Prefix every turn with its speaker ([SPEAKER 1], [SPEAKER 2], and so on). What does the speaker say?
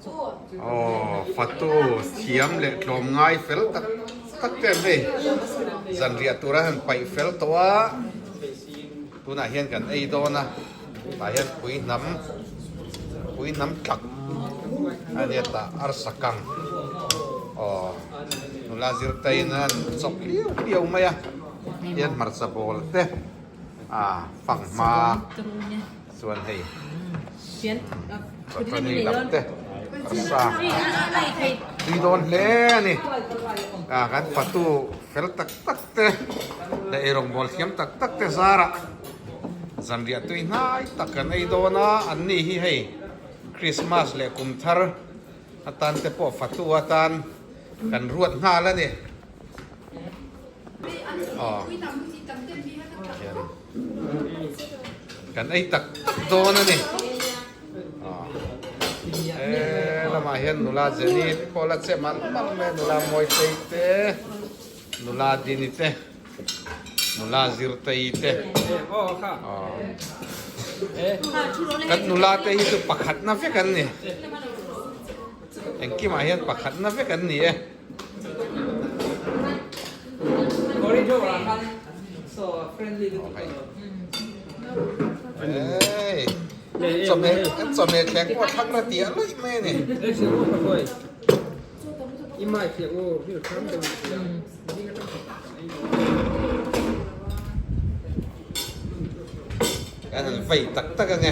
[SPEAKER 1] Aw fatu thiam leh tlawm ngai fel tak tak te an hei zanriah tura han paih fel tawh a tunah hian kan ei dawn a tah hian pui hnam pui hnam tlak a nia tah arsa kang aw nula zirtaiin a han chawp liau liau mai a hian hmarcha bawl te a fanghma. Chuan hei chawhni lam te arsa tui dawn hle a ni. Ah kan fatu fel tak tak te leh eirawngbawl thiam tak tak te zarah zanriah tui hnai tak kan ei dawn a, an ni hi hei Christmas leh kum thar atan te pawh fatu atan kan ruat nghal a ni. Aw Kan ei tak tak dawn a ni. He lamah hian nula Jenny te pawh la che malh malh mai a, nula Mawitei te, nula Dini te, nula Zirtei te. Kan nula te hi chu pakhatna vek an ni. Engkimah hian pakhatna vek an ni e. Chawhmeh thleng pawh a thlang na tih a luih mai a ni. Kan han vei tak tak ange.